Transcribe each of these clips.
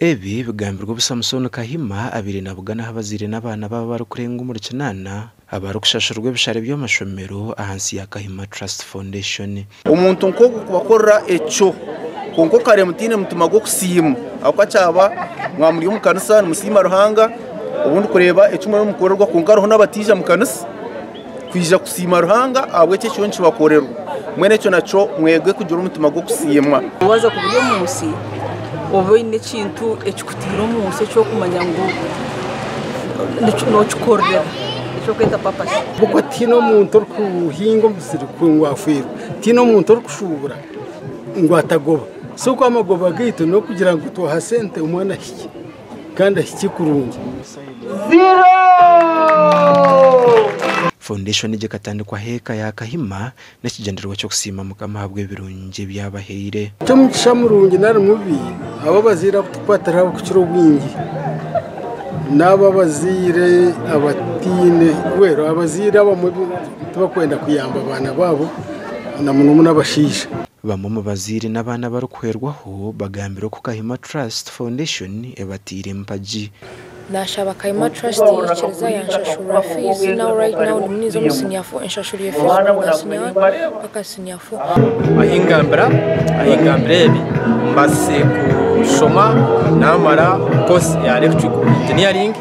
Ebi bigambirwe obu Samson Kahima abaire nabuganaho abazaire n'abaana baabo abarikurenga omuri kinaana abarikushashurwa ebishare by'amashomero ahansi ya Kahima Trust Foundation. Omuntu nk'ogwo kubakorera ekyo, kwonka okareeba mutaine mutima gw'okusiima, ahabw'okuba kyaba mwaba muri omu kanisa nimusiima Ruhanga, obundi kureeba eki muriyo nimukorerwa kwonka hariho n'abataija mu kanisa kwija kusiima Ruhanga ahabw'ekyo ekiriyo nikibakorerwa. Mbwenu ekyo nakyo mwege kugira omutima gw'okusiima. Waaza kuba ori omu nsi, obe oine ekintu ekikutaire omu nsi eki orikumanya ngu nookikorera eki orikweta papasi. Ahabw'okuba tihaine omuntu orikuhinga omusiri ngu afiirwe, tihaine omuntu orikushuubura ngu atagoba. So oku amagoba gaitu n'okugira ngu twaha sente omwana ahikye kandi ahikye kurungi. Foundation egi ekatandikwaho eka ya Kahima n'ekigyendererwa ky'okusiima Mukama ahabw'ebirungi ebi abahaire. Ky'omugisha murungi nari mubi, abo abazaire abu turikukwatira aha kukira obwingi n'abo abazaire abataine well abazaire abamwe tibakwenda kuyamba baana baabo na munomuno abashaija. Bamwe omu bazaire n'abaana abarikuhwerwaho bagambire oku Kahima Trust Foundation ebataire empagi. Nashaba Kahima Trust yaikiriza yanshashurira fees now right now ndimu ninza omu senior 4 enshashuriire fees kuruga senior 1 mpaka senior 4. Ahingambira ahingambira ebi mbaase kushoma namara course ya electrical engineering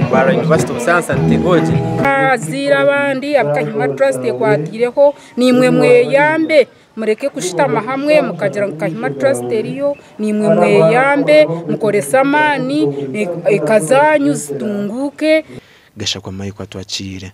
Mbarara University of Science and Technology. Abazaire abandi abu Kahima Trust ekwatiireho naimwe mweyambe mureke kushutama hamwe mukagira ngu Kahima Trust eriyo naimwe mweyambe mukorese amaani eka zaanyu zitunguuke. Gashakwa Mike Atwakiire.